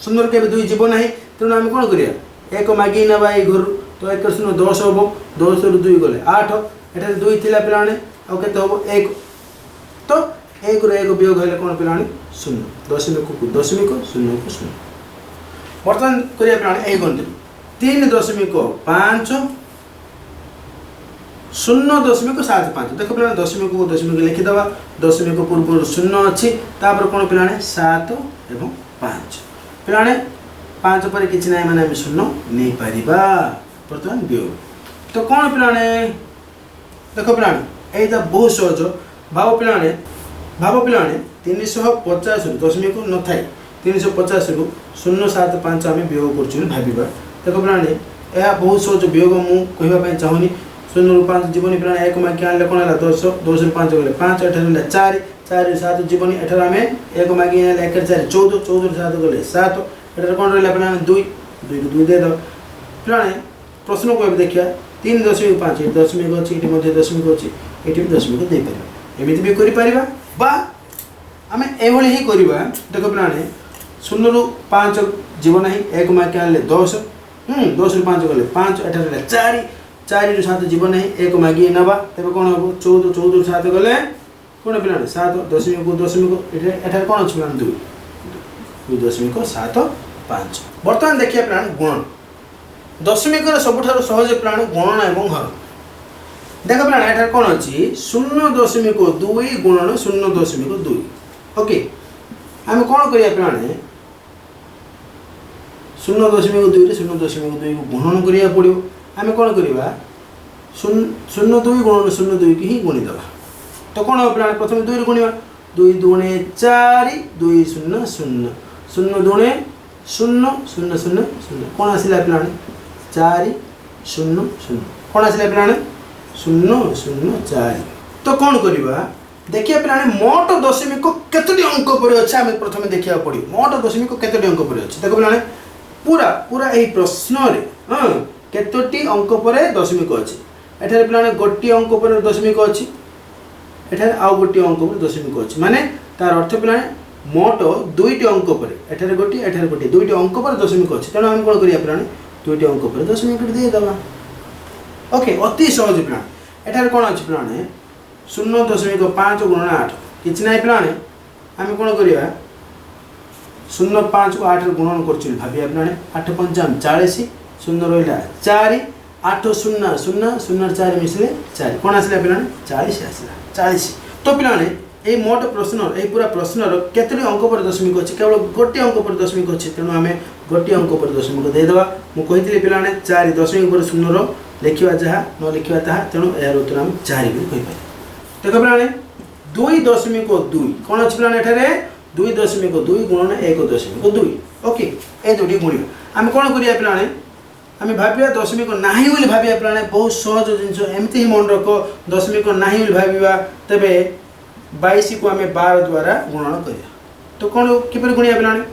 0ରୁ କେବେ 2 ଯିବ ନାହିଁ, ତେଣୁ ଆମେ କ'ଣ କରିବା? 1 ମାଗି ନେବା ଏଇ ଘରୁ, ତ 1 0 10 ହେବ, 10ରୁ 2 ଗଲେ 8, ଏଠାରେ 2 ଥିଲା ପିଲାମାନେ, ଆଉ କେତେ ହେବ? 1। ତ 1ରୁ 1 ବିୟୋଗ ହେଲେ କ'ଣ ପିଲାମାନେ? 0, ଦଶମିକକୁ ଦଶମିକ, 0କୁ 0। ବର୍ତ୍ତମାନ କରିବା ପିଲାମାନେ ଏଇ ଗଣିତ, 3.5 0.75। ଦେଖ ପିଲାମାନେ ଦଶମିକକୁ ଦଶମିକ ଲେଖିଦେବା, ଦଶମିକ ପୂର୍ବରୁ 0 ଅଛି, ତାପରେ କ'ଣ ପିଲାମାନେ? 7 ଏବଂ 5। ପିଲାମାନେ 5 ପରେ କିଛି ନାହିଁ ମାନେ ଆମେ 0 ନେଇପାରିବା। ବର୍ତ୍ତମାନ ବିୟୋଗ ତ କ'ଣ ପିଲାମାନେ? ଦେଖ ପିଲାମାନେ ଏଇଟା ବହୁତ ସହଜ। ଭାବ ପିଲାମାନେ, ଭାବ ପିଲାମାନେ 350ରୁ ଦଶମିକ ନଥାଏ, 350ରୁ 0.75 ଆମେ ବିୟୋଗ କରୁଛୁ ବୋଲି ଭାବିବା। ଦେଖ ପିଲାମାନେ ଏହା ବହୁତ ସହଜ ବିୟୋଗ, ମୁଁ କହିବା ପାଇଁ ଚାହୁଁନି। 0ରୁ 5 ଯିବନି ପିଲାମାନେ, 1 ମାଗି ଆଣିଲେ କ'ଣ ହେଲା? 10, 10ରୁ 5 ଗଲେ 5, ଏଠାରେ ରହିଲା 4, 4ରୁ 7 ଯିବନି, ଏଠାରେ ଆମେ 1 ମାଗି ଆଣିଲେ 1 4 14, 14ରୁ 7 ଗଲେ 7, ଏଠାରେ କ'ଣ ରହିଲା ପିଲାମାନେ? 2, 2କୁ 2 ଦେଇଦେବା। ପିଲାମାନେ ପ୍ରଶ୍ନକୁ ଏବେ ଦେଖିବା, 3.5, ଏଠି ଦଶମିକ ଅଛି, ଏଠି ମଧ୍ୟ ଦଶମିକ ଅଛି, ଏଠି ବି ଦଶମିକ ଦେଇପାରିବା, ଏମିତି ବି କରିପାରିବା ବା ଆମେ ଏଭଳି ହିଁ କରିବା। ଦେଖ ପିଲାମାନେ 0ରୁ 5 ଯିବ ନାହିଁ, 1 ମାଗି ଆଣିଲେ 10, 10ରୁ 5 ଗଲେ 5, ଏଠାରେ ରହିଲା 4, 4ରୁ 7 ଯିବ ନାହିଁ, 1 ମାଗି ନେବା, ତେବେ କ'ଣ ହେବ? 14, 14ରୁ 7 ଗଲେ କ'ଣ ପିଲାମାନେ? 7, ଦଶମିକକୁ ଦଶମିକ, ଏଠାରେ କ'ଣ ଅଛି ପିଲାମାନେ? 2, 2.75। ବର୍ତ୍ତମାନ ଦେଖିବା ପିଲାମାନେ ଗୁଣନ। ଦଶମିକର ସବୁଠାରୁ ସହଜ ପିଲାମାନେ ଗୁଣନ ଏବଂ ହର। ଦେଖ ପିଲାମାନେ ଏଠାରେ କ'ଣ ଅଛି? 0.2 ଗୁଣନ 0.2। ଓକେ, ଆମେ କ'ଣ କରିବା ପିଲାମାନେ? 0.2ରେ 0.2କୁ ଗୁଣନ କରିବାକୁ ପଡ଼ିବ। ଆମେ କ'ଣ କରିବା? 0 2 ଗୁଣନ 0 2କୁ ହିଁ ଗୁଣିଦେବା। ତ କ'ଣ ହେବ ପିଲାମାନେ? ପ୍ରଥମେ 2ରେ ଗୁଣିବା, 2 ଦୁଣେ 4, 2 0 0, 0 ଦୁଣେ 0 0 0 0, କ'ଣ ଆସିଲା ପିଲାମାନେ? 4 0 0, କ'ଣ ଆସିଲା ପିଲାମାନେ? 0 0 4। ତ କ'ଣ କରିବା ଦେଖିବା ପିଲାମାନେ, ମୋଟ ଦଶମିକ କେତୋଟି ଅଙ୍କ ପରେ ଅଛି ଆମେ ପ୍ରଥମେ ଦେଖିବାକୁ ପଡ଼ିବ। ମୋଟ ଦଶମିକ କେତୋଟି ଅଙ୍କ ପରେ ଅଛି? ଦେଖ ପିଲାମାନେ ପୁରା ପୁରା ଏହି ପ୍ରଶ୍ନରେ ହଁ କେତୋଟି ଅଙ୍କ ପରେ ଦଶମିକ ଅଛି? ଏଠାରେ ପିଲାମାନେ ଗୋଟିଏ ଅଙ୍କ ପରେ ଦଶମିକ ଅଛି, ଏଠାରେ ଆଉ ଗୋଟିଏ ଅଙ୍କ ପରେ ଦଶମିକ ଅଛି, ମାନେ ତାର ଅର୍ଥ ପିଲାମାନେ ମୋଟ 2ଟି ଅଙ୍କ ପରେ, ଏଠାରେ ଗୋଟିଏ ଏଠାରେ ଗୋଟିଏ, 2ଟି ଅଙ୍କ ପରେ ଦଶମିକ ଅଛି। ତେଣୁ ଆମେ କ'ଣ କରିବା ପିଲାମାନେ? 2ଟି ଅଙ୍କ ପରେ ଦଶମିକ ଦେଇଦେବା। ଓକେ, ଅତି ସହଜ ପିଲାମାନେ। ଏଠାରେ କ'ଣ ଅଛି ପିଲାମାନେ? 0.5 ଗୁଣନ 8, କିଛି ନାହିଁ ପିଲାମାନେ, ଆମେ କ'ଣ କରିବା? 0.5କୁ 8ରେ ଗୁଣନ କରୁଛୁ ବୋଲି ଭାବିବା ପିଲାମାନେ। 8 ପଞ୍ଚା 40, 0 ରହିଲା 4, 8 0 0 0 4 ମିଶିଲେ 4, କ'ଣ ଆସିଲା ପିଲାମାନେ? 40 ଆସିଲା, 40। ତ ପିଲାମାନେ ଏଇ ମୋଟ ପ୍ରଶ୍ନ, ଏଇ ପୁରା ପ୍ରଶ୍ନର କେତୋଟି ଅଙ୍କ ପରେ ଦଶମିକ ଅଛି? କେବଳ ଗୋଟିଏ ଅଙ୍କ ପରେ ଦଶମିକ ଅଛି, ତେଣୁ ଆମେ ଗୋଟିଏ ଅଙ୍କ ପରେ ଦଶମିକ ଦେଇଦେବା। ମୁଁ କହିଥିଲି ପିଲାମାନେ 4 ଦଶମିକ ପରେ 0ର ଲେଖିବା ଯାହା ନ ଲେଖିବା ତାହା, ତେଣୁ ଏହାର ଉତ୍ତର ଆମେ 4 ବୋଲି କହିପାରିବା। ଦେଖ ପିଲାମାନେ 2.2 କ'ଣ ଅଛି ପିଲାମାନେ? ଏଠାରେ 2.2 ଗୁଣନ 1.2। ଓକେ, ଏ ଦୁଇଟି ଗୁଣିବା। ଆମେ କ'ଣ କରିବା ପିଲାମାନେ? ଆମେ ଭାବିବା ଦଶମିକ ନାହିଁ ବୋଲି ଭାବିବା। ପିଲାମାନେ, ବହୁତ ସହଜ ଜିନିଷ, ଏମିତି ହିଁ ମନେ ରଖ। ଦଶମିକ ନାହିଁ ବୋଲି ଭାବିବା, ତେବେ 22କୁ ଆମେ 12 ଦ୍ୱାରା ଗୁଣନ କରିବା। ତ କ'ଣ କିପରି ଗୁଣିବା ପିଲାମାନେ?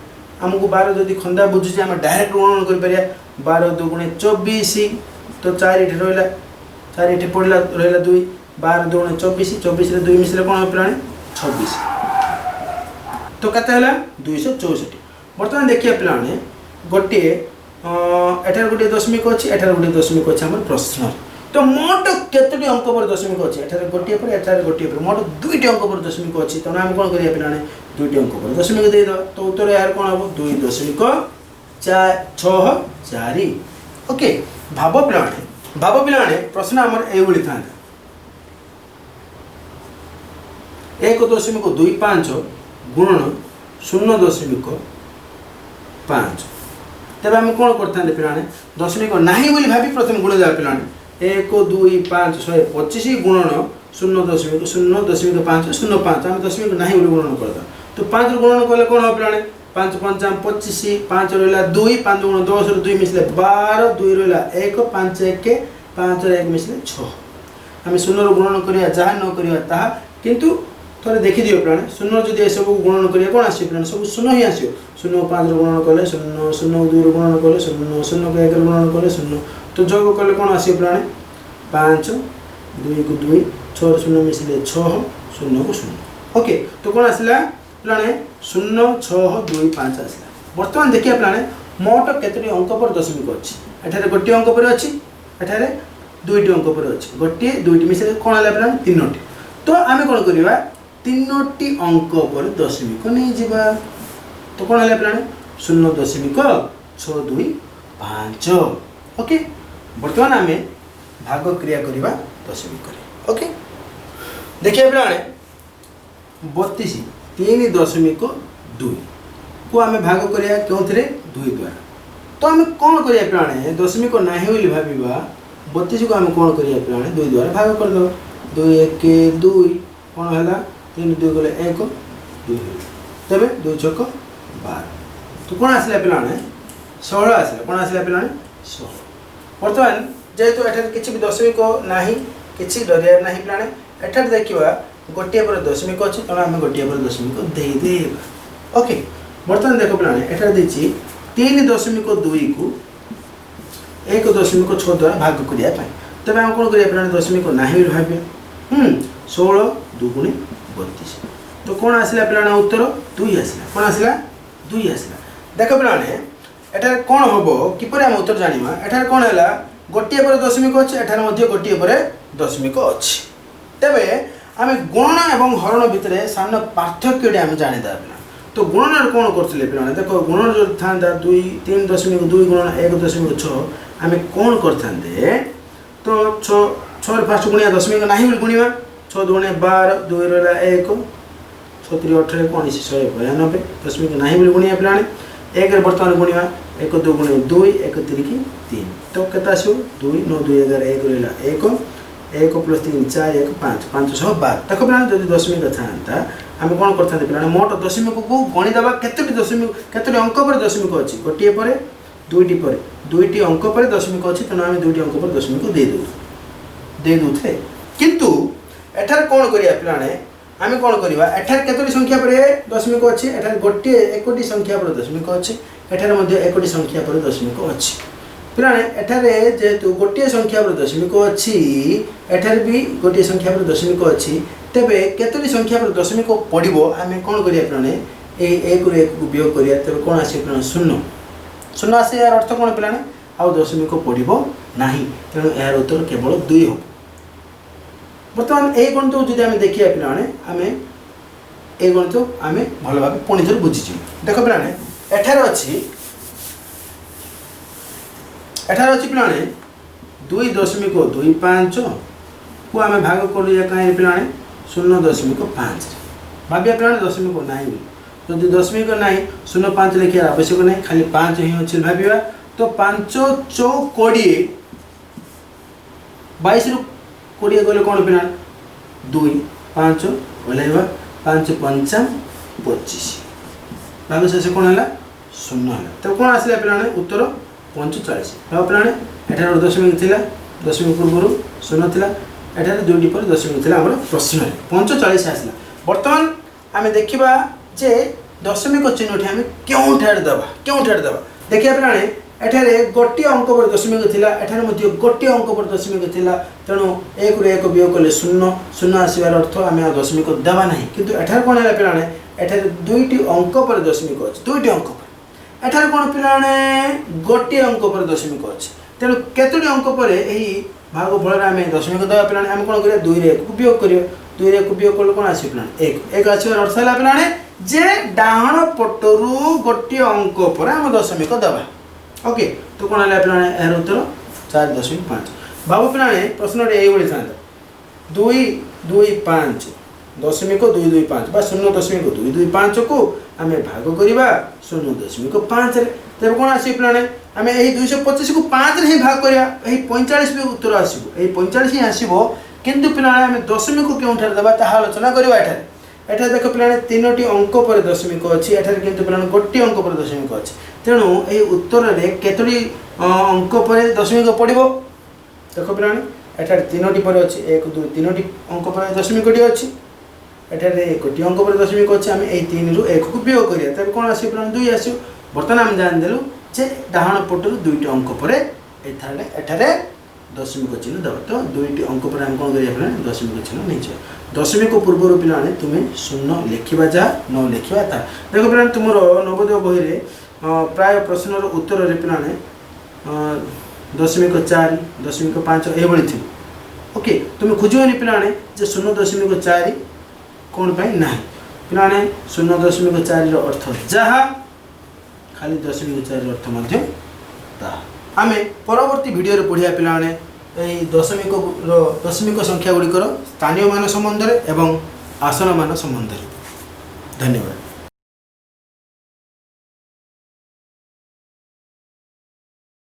ଆମକୁ 12 ଯଦି ଖନ୍ଦା ବୁଝୁଛି, ଆମେ ଡାଇରେକ୍ଟ ଗୁଣନ କରିପାରିବା। 12 ଦୁଗୁଣେ 24, ତ 4 ଏଠି ରହିଲା, 4 ଏଠି ପଡ଼ିଲା, ରହିଲା 2। 12 ଦୁଗୁଣେ 24, 24ରେ 2 ମିଶିଲେ କ'ଣ ହେବ ପିଲାମାନେ? 26। ତ କେତେ ହେଲା? 264। ବର୍ତ୍ତମାନ ଦେଖିବା ପିଲାମାନେ, ଗୋଟିଏ ଏଠାରେ ଗୋଟିଏ ଦଶମିକ ଅଛି, ଏଠାରେ ଗୋଟିଏ ଦଶମିକ ଅଛି ଆମର ପ୍ରଶ୍ନରେ। ତ ମୋଟ କେତୋଟି ଅଙ୍କ ପରେ ଦଶମିକ ଅଛି? ଏଠାରେ ଗୋଟିଏ ପରେ, ଏଠାରେ ଗୋଟିଏ ପରେ, ମୋଟ ଦୁଇଟି ଅଙ୍କ ପରେ ଦଶମିକ ଅଛି। ତେଣୁ ଆମେ କ'ଣ କରିବା ପିଲାମାନେ? ଦୁଇଟି ଅଙ୍କ ପରେ ଦଶମିକ ଦେଇଦେବା। ତ ଉତ୍ତର ଏହାର କ'ଣ ହେବ? 2.64। ଓକେ, ଭାବ ପିଲାମାନେ, ଭାବ ପିଲାମାନେ, ପ୍ରଶ୍ନ ଆମର ଏଇଭଳି ଥାନ୍ତା, 1.25 ଗୁଣନ 0.5। ତେବେ ଆମେ କ'ଣ କରିଥାନ୍ତେ ପିଲାମାନେ? ଦଶମିକ ନାହିଁ ବୋଲି ଭାବି ପ୍ରଥମେ ଗୁଣ ଦେବା ପିଲାମାନେ। 1 2 5 125 ଗୁଣନ 0.0.5 05। ଆମେ ଦଶମିକ ନାହିଁ ବୋଲି ଗୁଣନ କରିଦେବା। ତ 5ରୁ ଗୁଣନ କଲେ କ'ଣ ହେବ ପିଲାମାନେ? 5 5 25, 5 ରହିଲା 2, 5 ଗୁଣ 10ରୁ 2 ମିଶିଲେ 12, 2 ରହିଲା 1, 5 1 5ରେ 1 ମିଶିଲେ 6। ଆମେ ଶୂନ୍ୟରୁ ଗୁଣନ କରିବା, ଯାହା ନ କରିବା ତାହା, କିନ୍ତୁ ଥରେ ଦେଖିଦିଅ ପିଲାମାନେ। ଶୂନ୍ୟ ଯଦି ଏସବୁ ଗୁଣନ କରିବା, କ'ଣ ଆସିବ ପିଲାମାନେ? ସବୁ ଶୂନ୍ୟ ହିଁ ଆସିବ। 0 5ରୁ ଗୁଣନ କଲେ ଶୂନ୍ୟ, 0 2ରୁ ଗୁଣନ କଲେ ଶୂନ୍ୟ, 0 1ରୁ ଗୁଣନ କଲେ ଶୂନ୍ୟ। ତ ଯୋଗ କଲେ କ'ଣ ଆସିବ ପିଲାମାନେ? 5 2କୁ 2, 6ରୁ 0 ମିଶିଲେ 6, 0କୁ 0। ଓକେ, ତ କ'ଣ ଆସିଲା ପିଲାମାନେ? 0 6 2 5 ଆସିଲା। ବର୍ତ୍ତମାନ ଦେଖିବା ପିଲାମାନେ, ମୋଟ କେତୋଟି ଅଙ୍କ ପରେ ଦଶମିକ ଅଛି? ଏଠାରେ ଗୋଟିଏ ଅଙ୍କ ପରେ ଅଛି, ଏଠାରେ ଦୁଇଟି ଅଙ୍କ ପରେ ଅଛି। ଗୋଟିଏ ଦୁଇଟି ମିଶିଲେ କ'ଣ ହେଲା ପିଲାମାନେ? ତିନୋଟି। ତ ଆମେ କ'ଣ କରିବା? ତିନୋଟି ଅଙ୍କ ପରେ ଦଶମିକ ନେଇଯିବା। ତ କ'ଣ ହେଲା ପିଲାମାନେ? 0.625। ଓକେ, ବର୍ତ୍ତମାନ ଆମେ ଭାଗ କ୍ରିୟା କରିବା ଦଶମିକରେ। ଓକେ, ଦେଖିବା ପିଲାମାନେ, 32 3.2କୁ ଆମେ ଭାଗ କରିବା କେଉଁଥିରେ? 2 ଦ୍ୱାରା। ତ ଆମେ କ'ଣ କରିବା ପିଲାମାନେ? ଦଶମିକ ନାହିଁ ବୋଲି ଭାବିବା। 32କୁ ଆମେ କ'ଣ କରିବା ପିଲାମାନେ? 2 ଦ୍ୱାରା ଭାଗ କରିଦେବା। 2 1 2, କ'ଣ ହେଲା? 3 2 ଗଲେ 1, 2 ହେଲା। ତେବେ 2 ଛକ 12। ତ କ'ଣ ଆସିଲା ପିଲାମାନେ? 16 ଆସିଲା। କ'ଣ ଆସିଲା ପିଲାମାନେ? 16। ବର୍ତ୍ତମାନ ଯେହେତୁ ଏଠାରେ କିଛି ବି ଦଶମିକ ନାହିଁ, କିଛି ଡରିବାର ନାହିଁ ପିଲାମାନେ। ଏଠାରେ ଦେଖିବା ଗୋଟିଏ ପରେ ଦଶମିକ ଅଛି, ତେଣୁ ଆମେ ଗୋଟିଏ ପରେ ଦଶମିକ ଦେଇଦେବା। ଓକେ, ବର୍ତ୍ତମାନ ଦେଖ ପିଲାମାନେ, ଏଠାରେ ଦେଇଛି 3.2କୁ 1.6 ଦ୍ୱାରା ଭାଗ କରିବା ପାଇଁ। ତେବେ ଆମେ କ'ଣ କରିବା ପିଲାମାନେ? ଦଶମିକ ନାହିଁ ବୋଲି ଭାବିବା। 16 ଦୁଗୁଣେ 32। ତ କ'ଣ ଆସିଲା ପିଲାମାନେ? ଉତ୍ତର 2 ଆସିଲା। କ'ଣ ଆସିଲା? 2 ଆସିଲା। ଦେଖ ପିଲାମାନେ, ଏଠାରେ କ'ଣ ହେବ, କିପରି ଆମେ ଉତ୍ତର ଜାଣିବା? ଏଠାରେ କ'ଣ ହେଲା? ଗୋଟିଏ ପରେ ଦଶମିକ ଅଛି, ଏଠାରେ ମଧ୍ୟ ଗୋଟିଏ ପରେ ଦଶମିକ ଅଛି। ତେବେ ଆମେ ଗୁଣନ ଏବଂ ହରଣ ଭିତରେ ସାନ ପାର୍ଥକ୍ୟଟି ଆମେ ଜାଣିଦେବା ପିଲା। ତ ଗୁଣନରେ କ'ଣ କରୁଥିଲେ ପିଲାମାନେ? ଦେଖ, ଗୁଣନ ଯଦି ଥାନ୍ତା 2 3.2 ଗୁଣନ 1.6, ଆମେ କ'ଣ କରିଥାନ୍ତେ? ତ 6 6ରେ ଫାଷ୍ଟ ଗୁଣିବା, ଦଶମିକ ନାହିଁ ବୋଲି ଗୁଣିବା। 6 ଦୁଗୁଣେ 12, 2 ରହିଲା 1, 6 3 18 1 19 192। ଦଶମିକ ନାହିଁ ବୋଲି ଗୁଣିବା ପିଲାମାନେ। 1ରେ ବର୍ତ୍ତମାନ ଗୁଣିବା, 1 2 ଗୁଣେ 2, 1 3 3। ତ କେତେ ଆସିବ? 2 9 2 11, 1 ରହିଲା 1, 1 ପ୍ଲସ୍ 3 4 1 5, 512। ଦେଖ ପିଲାମାନେ, ଯଦି ଦଶମିକ ଥାନ୍ତା ଆମେ କ'ଣ କରିଥାନ୍ତେ ପିଲାମାନେ? ମୋଟ ଦଶମିକକୁ ଗଣିଦେବା, କେତୋଟି ଦଶମିକ, କେତୋଟି ଅଙ୍କ ପରେ ଦଶମିକ ଅଛି? ଗୋଟିଏ ପରେ, ଦୁଇଟି ପରେ, ଦୁଇଟି ଅଙ୍କ ପରେ ଦଶମିକ ଅଛି। ତେଣୁ ଆମେ ଦୁଇଟି ଅଙ୍କ ପରେ ଦଶମିକ ଦେଇଦେଉଥିଲେ। କିନ୍ତୁ ଏଠାରେ କ'ଣ କରିବା ପିଲାମାନେ? ଆମେ କ'ଣ କରିବା? ଏଠାରେ କେତୋଟି ସଂଖ୍ୟା ପରେ ଦଶମିକ ଅଛି? ଏଠାରେ ଗୋଟିଏ ଏକଟି ସଂଖ୍ୟା ପରେ ଦଶମିକ ଅଛି, ଏଠାରେ ମଧ୍ୟ ଏକଟି ସଂଖ୍ୟା ପରେ ଦଶମିକ ଅଛି। ପିଲାମାନେ, ଏଠାରେ ଯେହେତୁ ଗୋଟିଏ ସଂଖ୍ୟା ପରେ ଦଶମିକ ଅଛି, ଏଠାରେ ବି ଗୋଟିଏ ସଂଖ୍ୟା ପରେ ଦଶମିକ ଅଛି, ତେବେ କେତୋଟି ସଂଖ୍ୟା ପରେ ଦଶମିକ ପଡ଼ିବ? ଆମେ କ'ଣ କରିବା ପିଲାମାନେ? ଏଇ 1ରୁ 1କୁ ବିୟୋଗ କରିବା। ତେବେ କ'ଣ ଆସିବ ପିଲାମାନେ? 0। 0 ଆସେ, ଏହାର ଅର୍ଥ କ'ଣ ପିଲାମାନେ? ଆଉ ଦଶମିକ ପଡ଼ିବ ନାହିଁ। ତେଣୁ ଏହାର ଉତ୍ତର କେବଳ 2 ହେବ। ବର୍ତ୍ତମାନ ଏଇ ଗଣିତକୁ ଯଦି ଆମେ ଦେଖିବା ପିଲାମାନେ, ଆମେ ଏଇ ଗଣିତ ଆମେ ଭଲ ଭାବେ ପୁଣି ଥରେ ବୁଝିଯିବୁ। ଦେଖ ପିଲାମାନେ, ଏଠାରେ ଅଛି ପିଲାମାନେ, 2.25କୁ ଆମେ ଭାଗ କରିବା କାହିଁକି ପିଲାମାନେ? 0.5ରେ। ଭାବିବା ପିଲାମାନେ, ଦଶମିକ ନାହିଁ ବୋଲି। ଯଦି ଦଶମିକ ନାହିଁ, 0.5 ଲେଖିବାର ଆବଶ୍ୟକ ନାହିଁ, ଖାଲି 5 ହିଁ ଅଛି ଭାବିବା। ତ 5 ଚଉ 20, 22ରୁ 20 ଗଲେ କ'ଣ ପିଲାମାନେ? 2, 5 ଓହ୍ଲାଇବା, 5 ପଞ୍ଚା 25। ଭାଗ ଶେଷ କ'ଣ ହେଲା? ଶୂନ୍ୟ ହେଲା। ତେବେ କ'ଣ ଆସିଲା ପିଲାମାନେ? ଉତ୍ତର 45। ଭାବ ପିଲାମାନେ, ଏଠାରେ ଗୋଟେ ଦଶମିକ ଥିଲା, ଦଶମିକ ପୂର୍ବରୁ ଶୂନ୍ୟ ଥିଲା, ଏଠାରେ ଦୁଇଟି ପରେ ଦଶମିକ ଥିଲା। ଆମର ପ୍ରଶ୍ନରେ 45 ଆସିଲା। ବର୍ତ୍ତମାନ ଆମେ ଦେଖିବା ଯେ ଦଶମିକ ଚିହ୍ନଟି ଆମେ କେଉଁଠାରେ ଦେବା, କେଉଁଠାରେ ଦେବା ଦେଖିବା ପିଲାମାନେ। ଏଠାରେ ଗୋଟିଏ ଅଙ୍କ ପରେ ଦଶମିକ ଥିଲା, ଏଠାରେ ମଧ୍ୟ ଗୋଟିଏ ଅଙ୍କ ପରେ ଦଶମିକ ଥିଲା। ତେଣୁ ଏକରୁ ଏକ ବିୟୋଗ କଲେ ଶୂନ୍ୟ। ଶୂନ୍ୟ ଆସିବାର ଅର୍ଥ ଆମେ ଆଉ ଦଶମିକ ଦେବା ନାହିଁ। କିନ୍ତୁ ଏଠାରେ କ'ଣ ହେଲା ପିଲାମାନେ? ଏଠାରେ ଦୁଇଟି ଅଙ୍କ ପରେ ଦଶମିକ ଅଛି, ଦୁଇଟି ଅଙ୍କ ପରେ। ଏଠାରେ କ'ଣ ପିଲାମାନେ? ଗୋଟିଏ ଅଙ୍କ ପରେ ଦଶମିକ ଅଛି। ତେଣୁ କେତୋଟି ଅଙ୍କ ପରେ ଏହି ଭାଗ ଫଳରେ ଆମେ ଦଶମିକ ଦେବା ପିଲାମାନେ? ଆମେ କ'ଣ କରିବା? ଦୁଇରେ ଏକକୁ ବିୟୋଗ କରିବା। ଦୁଇରେ ଏକ ବିୟୋଗ କଲେ କ'ଣ ଆସିବ ପିଲାମାନେ? ଏକ। ଏକ ଆସିବାର ଅର୍ଥ ହେଲା ପିଲାମାନେ ଯେ ଡାହାଣ ପଟରୁ ଗୋଟିଏ ଅଙ୍କ ପରେ ଆମେ ଦଶମିକ ଦେବା। ଓକେ, ତ କ'ଣ ହେଲା ପିଲାମାନେ? ଏହାର ଉତ୍ତର 4.5। ଭାବ ପିଲାମାନେ, ପ୍ରଶ୍ନଟି ଏଇଭଳି ଥାନ୍ତା, 2 2 5 ଦଶମିକ 2 2 5 ବା 0.225କୁ ଆମେ ଭାଗ କରିବା 0.5ରେ, ତେବେ କ'ଣ ଆସିବ ପିଲାମାନେ? ଆମେ ଏହି 225କୁ 5ରେ ହିଁ ଭାଗ କରିବା, ଏହି 45 ବି ଉତ୍ତର ଆସିବ, ଏହି 45 ହିଁ ଆସିବ। କିନ୍ତୁ ପିଲାମାନେ, ଆମେ ଦଶମିକ କେଉଁଠାରେ ଦେବା ତାହା ଆଲୋଚନା କରିବା। ଏଠାରେ ଦେଖ ପିଲାମାନେ, ତିନୋଟି ଅଙ୍କ ପରେ ଦଶମିକ ଅଛି। ଏଠାରେ କିନ୍ତୁ ପିଲାମାନେ ଗୋଟିଏ ଅଙ୍କ ପରେ ଦଶମିକ ଅଛି। ତେଣୁ ଏହି ଉତ୍ତରରେ କେତୋଟି ଅଙ୍କ ପରେ ଦଶମିକ ପଡ଼ିବ? ଦେଖ ପିଲାମାନେ, ଏଠାରେ ତିନୋଟି ପରେ ଅଛି, ଏକ ଦୁଇ ତିନୋଟି ଅଙ୍କ ପରେ ଦଶମିକଟି ଅଛି। ଏଠାରେ ଗୋଟିଏ ଅଙ୍କ ପରେ ଦଶମିକ ଅଛି। ଆମେ ଏହି ତିନିରୁ ଏକକୁ ବିୟୋଗ କରିବା, ତେବେ କ'ଣ ଆସିବ ପିଲାମାନେ? ଦୁଇ ଆସିବ। ବର୍ତ୍ତମାନ ଆମେ ଜାଣିଦେଲୁ ଯେ ଡାହାଣ ପଟରୁ ଦୁଇଟି ଅଙ୍କ ପରେ ଏଠାରେ ଦଶମିକ ଚିହ୍ନ ଦେବା। ତ ଦୁଇଟି ଅଙ୍କ ପରେ ଆମେ କ'ଣ କରିବା ପିଲାମାନେ? ଦଶମିକ ଚିହ୍ନ ନେଇଯିବା। ଦଶମିକ ପୂର୍ବରୁ ପିଲାମାନେ ତୁମେ ଶୂନ୍ୟ ଲେଖିବା ଯାହା, ନ ଲେଖିବା ତାହା। ଦେଖ ପିଲାମାନେ, ତୁମର ନବୋଦୟ ବହିରେ ପ୍ରାୟ ପ୍ରଶ୍ନର ଉତ୍ତରରେ ପିଲାମାନେ 0.4, 0.5 ଏଇଭଳି ଥିବ। ଓକେ, ତୁମେ ଖୋଜିବନି ପିଲାମାନେ ଯେ 0.4 କ'ଣ ପାଇଁ ନାହିଁ। ପିଲାମାନେ, 0.4ର ଅର୍ଥ ଯାହା, ଖାଲି 0.4ର ଅର୍ଥ ମଧ୍ୟ ତାହା। ଆମେ ପରବର୍ତ୍ତୀ ଭିଡ଼ିଓରେ ପଢ଼ିବା ପିଲାମାନେ ଏହି ଦଶମିକ ସଂଖ୍ୟା ଗୁଡ଼ିକର ସ୍ଥାନୀୟ ମାନ ସମ୍ବନ୍ଧରେ ଏବଂ ଆସନ ମାନ ସମ୍ବନ୍ଧରେ। ଧନ୍ୟବାଦ।